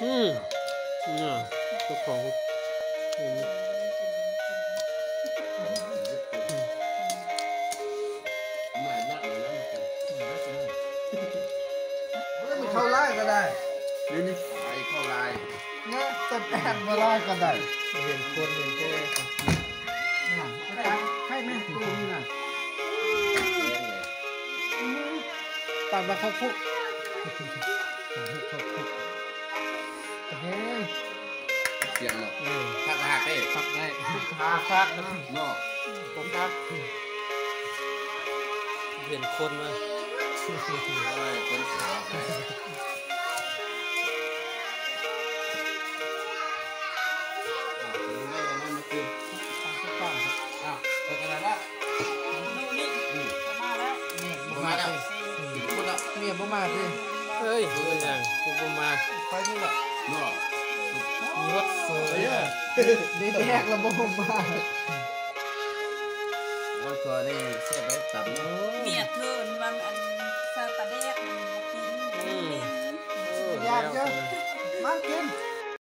ອືມ ເຈົ້າຂອງ ອືມ ເຂົ້າຫຼາຍກໍໄດ້ ດຽວນີ້ຂາຍເຂົ້າຫຼາຍ ເນາະ ແຕ່ແອບບໍ່ຫຼາຍກໍໄດ້ ເຫັນຄົນເຫັນແຕ່ ນັ້ນ ໃຫ້ແມ່ນໂຕນີ້ນະ ປານວ່າເຂົ້າຄຸກ ເຂົ້າຄຸກ ໂອ້ໂຫ ສຽງເນາະ ເອີ ຄັກຄັກເດ້ ຄັກໄດ້ ຄັກຄັກເນາະ ຄັກຄັກ ເຫັນຄົນມາ ໂອ້ຍ ຄົນຂາວໄປ ອ່າ ໄດ້ອັນນັ້ນມາກິນ ອ້າວ ເປັນຈັ່ງໃດລະ? ອືມ ມາແລ້ວ ມາແລ້ວ ເມຍບໍ່ມາຕິ ເມຍບໍ່ມາຕິ ເອີຍ ເປັນຫຍັງຄືບໍ່ມາ ໄປນີ້ແຫຼະ ເນາະ ມີຮອດເຟີ ເອີ ໄດ້ແດກແລ້ວບໍ່ມາ ເອົາຕົວນີ້ແຊບໄດ້ຕຳ ເມຍເທີນວ່າອັນ ໃສ່ປາແດ